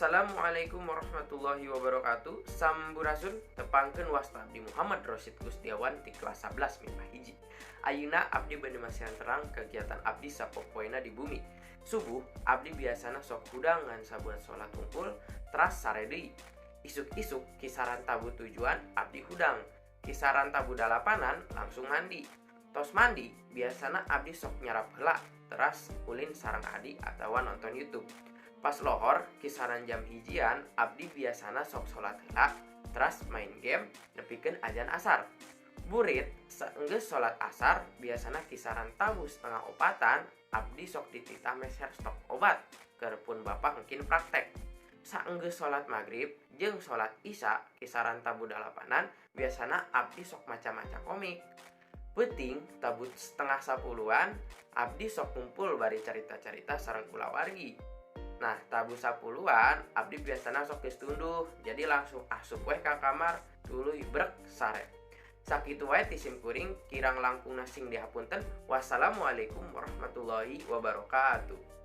Assalamualaikum warahmatullahi wabarakatuh. Sampurasun, tepangkeun wasta abdi Muhammad Rosid Kustiawan ti kelas 11 MIPA 1. Ayeuna abdi bade masihan terang kegiatan abdi sapopoena di bumi. Subuh abdi biasana sok hudang ngan sabuat salat hungkul, teras sare deui. Isuk-isuk kisaran tabuh 7-an abdi hudang. Kisaran tabuh 8-an langsung mandi. Tos mandi biasana abdi sok nyarap heula, teras ulin sareng adi atawa nonton YouTube. Pas lohor kisaran jam 1-an abdi biasana sok salat heula, teras main game nepikeun ajan asar. Burit saenggeus salat asar biasana kisaran tabuh 3:30 abdi sok dititah meser stok obat keur pun bapak engkin praktek. Saenggeus salat magrib jeung salat isya kisaran tabuh 8-an biasana abdi sok maca-maca komik. Peuting tabuh 9:30-an abdi sok ngumpul bari carita-carita sareng kulawargi. Nah, tabuh 10-an abdi biasana sok geus tunduh, jadi langsung asup weh ka kamar tuluy brek sare. Sakitu wae ti sim kuring, kirang langkungna sing dihapunten. Wassalamualaikum warahmatullahi wabarakatuh.